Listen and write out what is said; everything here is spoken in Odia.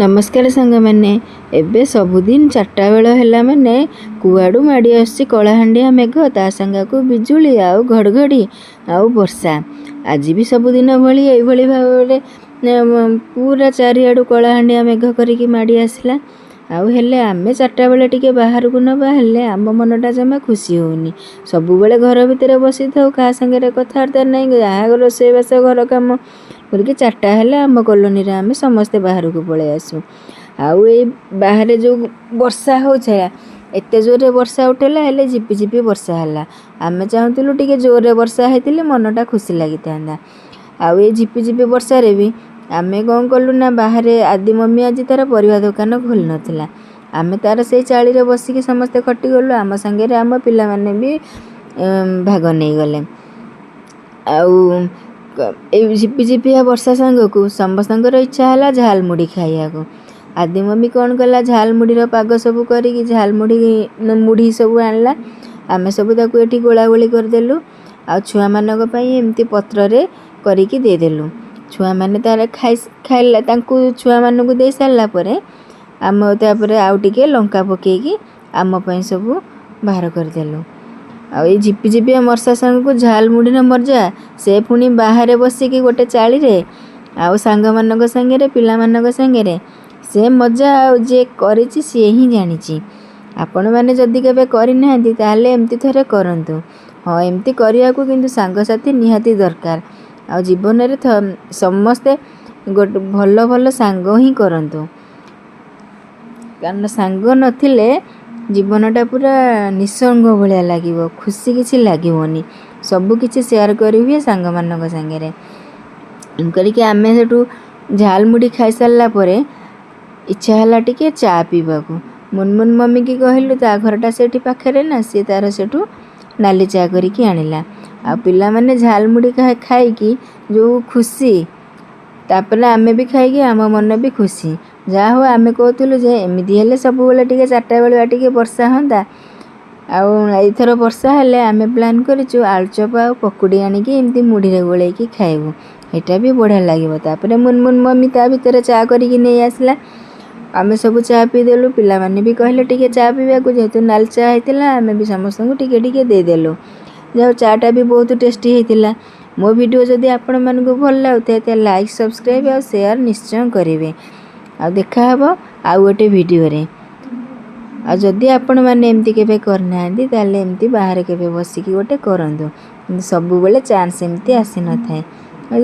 ନମସ୍କାର ସାଙ୍ଗମାନେ। ଏବେ ସବୁଦିନ 4ଟା ବେଳ ହେଲା ମାନେ କୁଆଡ଼ୁ ମାଡ଼ି ଆସୁଛି କଳାହାଣ୍ଡିଆ ମେଘ, ତା ସାଙ୍ଗକୁ ବିଜୁଳି ଆଉ ଘଡ଼ଘଡ଼ି ଆଉ ବର୍ଷା। ଆଜି ବି ସବୁଦିନ ଭଳି ଏଇଭଳି ଭାବରେ ପୁରା ଚାରିଆଡ଼ୁ କଳାହାଣ୍ଡିଆ ମେଘ କରିକି ମାଡ଼ି ଆସିଲା। ଆଉ ହେଲେ ଆମେ 4ଟା ବେଳେ ଟିକେ ବାହାରକୁ ନ ବାହାରିଲେ ଆମ ମନଟା ଜମା ଖୁସି ହେଉନି। ସବୁବେଳେ ଘର ଭିତରେ ବସିଥାଉ, କାହା ସାଙ୍ଗରେ କଥାବାର୍ତ୍ତା ନାହିଁ, ଯାହା ରୋଷେଇବାସ ଘର କାମ କରିକି 4ଟା ହେଲେ ଆମ କଲୋନୀରେ ଆମେ ସମସ୍ତେ ବାହାରକୁ ପଳେଇ ଆସୁ। ଆଉ ଏଇ ବାହାରେ ଯେଉଁ ବର୍ଷା ହେଉଥିଲା, ଏତେ ଜୋରରେ ବର୍ଷା ଉଠେଇଲା, ହେଲେ ଝିପି ଝିପି ବର୍ଷା ହେଲା। ଆମେ ଚାହୁଁଥିଲୁ ଟିକେ ଜୋରରେ ବର୍ଷା ହେଇଥିଲେ ମନଟା ଖୁସି ଲାଗିଥାନ୍ତା। ଆଉ ଏଇ ଝିପି ଝିପି ବର୍ଷାରେ ବି ଆମେ କ'ଣ କଲୁ ନା, ବାହାରେ ଆଦି ମମି ଆଜି ତା'ର ପରିବା ଦୋକାନ ଖୋଲିନଥିଲା। ଆମେ ତା'ର ସେଇ ଚାଳିରେ ବସିକି ସମସ୍ତେ ଖଟିଗଲୁ। ଆମ ସାଙ୍ଗରେ ଆମ ପିଲାମାନେ ବି ଭାଗ ନେଇଗଲେ। ଆଉ ଏଇ ଝିପି ଝିପିଆ ବର୍ଷା ସାଙ୍ଗକୁ ସମସ୍ତଙ୍କର ଇଚ୍ଛା ହେଲା ଝାଲମୁଢ଼ି ଖାଇବାକୁ। ଆଦି ମମି କ'ଣ କଲା, ଝାଲମୁଢ଼ିର ପାଗ ସବୁ କରିକି ଝାଲମୁଢ଼ି ମୁଢ଼ି ସବୁ ଆଣିଲା। ଆମେ ସବୁ ତାକୁ ଏଠି ଗୋଳାଗୋଳି କରିଦେଲୁ ଆଉ ଛୁଆମାନଙ୍କ ପାଇଁ ଏମିତି ପତ୍ରରେ କରିକି ଦେଇଦେଲୁ। ଛୁଆମାନେ ତାର ଖାଇଲା, ତାଙ୍କୁ ଛୁଆମାନଙ୍କୁ ଦେଇ ସାରିଲା ପରେ ଆମ ତାପରେ ଆଉ ଟିକେ ଲଙ୍କା ପକେଇକି ଆମ ପାଇଁ ସବୁ ବାହାର କରିଦେଲୁ। ଆଉ ଏଇ ଝିପି ଝିପିଆ ବର୍ଷା ସାଙ୍ଗକୁ ଝାଲମୁଢ଼ିର ମଜା, ସେ ପୁଣି ବାହାରେ ବସିକି ଗୋଟେ ଚାଳିରେ ଆଉ ସାଙ୍ଗମାନଙ୍କ ସାଙ୍ଗରେ, ପିଲାମାନଙ୍କ ସାଙ୍ଗରେ ସେ ମଜା ଆଉ ଯିଏ କରିଛି ସିଏ ହିଁ ଜାଣିଛି। ଆପଣମାନେ ଯଦି କେବେ କରିନାହାନ୍ତି, ତାହେଲେ ଏମିତି ଥରେ କରନ୍ତୁ। ହଁ, ଏମିତି କରିବାକୁ କିନ୍ତୁ ସାଙ୍ଗସାଥି ନିହାତି ଦରକାର। ଆଉ ଜୀବନରେ ସମସ୍ତେ ଗୋଟେ ଭଲ ଭଲ ସାଙ୍ଗ ହିଁ କରନ୍ତୁ, କାରଣ ସାଙ୍ଗ ନଥିଲେ ଜୀବନଟା ପୁରା ନିଃସଙ୍ଗ ଭଳିଆ ଲାଗିବ, ଖୁସି କିଛି ଲାଗିବନି। ସବୁ କିଛି ସେୟାର କରିହୁଏ ସାଙ୍ଗମାନଙ୍କ ସାଙ୍ଗରେ କରିକି। ଆମେ ସେଠୁ ଝାଲମୁଢ଼ି ଖାଇସାରିଲା ପରେ ଇଚ୍ଛା ହେଲା ଟିକେ ଚା ପିଇବାକୁ। ମୁନମୁନ ମମିକି କହିଲୁ, ତା ଘରଟା ସେଇଠି ପାଖରେ ନା, ସିଏ ତା'ର ସେଠୁ ନାଲି ଚା କରିକି ଆଣିଲା। ଆଉ ପିଲାମାନେ ଝାଲମୁଢ଼ି ଖାଇକି ଯେଉଁ ଖୁସି, ତାପରେ ଆମେ ବି ଖାଇକି ଆମ ମନ ବି ଖୁସି। ଯାହା ହଉ, ଆମେ କହୁଥିଲୁ ଯେ ଏମିତି ହେଲେ ସବୁବେଳେ ଟିକେ 4ଟା ବେଳୁଆ ଟିକେ ବର୍ଷା ହୁଅନ୍ତା। ଆଉ ଏଇଥର ବର୍ଷା ହେଲେ ଆମେ ପ୍ଲାନ୍ କରିଛୁ ଆଳୁଚପ ଆଉ ପକୁଡ଼ି ଆଣିକି ଏମିତି ମୁଢ଼ିରେ ଗୋଳେଇକି ଖାଇବୁ, ସେଇଟା ବି ବଢ଼ିଆ ଲାଗିବ। ତାପରେ ମୁନମୁନ ମମି ତା ଭିତରେ ଚା କରିକି ନେଇ ଆସିଲା। ଆମେ ସବୁ ଚା ପିଇଦେଲୁ। ପିଲାମାନେ ବି କହିଲେ ଟିକେ ଚା ପିଇବାକୁ। ଯେହେତୁ ନାଲି ଚା ହେଇଥିଲା, ଆମେ ବି ସମସ୍ତଙ୍କୁ ଟିକେ ଟିକେ ଦେଇଦେଲୁ। ଯାଉ, ଚାଟା ବି ବହୁତ ଟେଷ୍ଟି ହେଇଥିଲା। ମୋ ଭିଡ଼ିଓ ଯଦି ଆପଣମାନଙ୍କୁ ଭଲ ଲାଗୁଥାଏ, ତାହେଲେ ଲାଇକ୍, ସବସ୍କ୍ରାଇବ୍ ଆଉ ସେୟାର ନିଶ୍ଚୟ କରିବେ। ଆଉ ଦେଖାହେବ ଆଉ ଗୋଟେ ଭିଡ଼ିଓରେ। ଆଉ ଯଦି ଆପଣମାନେ ଏମିତି କେବେ କରିନାହାନ୍ତି, ତାହେଲେ ଏମିତି ବାହାରେ କେବେ ବସିକି ଗୋଟେ କରନ୍ତୁ। କିନ୍ତୁ ସବୁବେଳେ ଚାନ୍ସ ଏମିତି ଆସିନଥାଏ। ଆଉ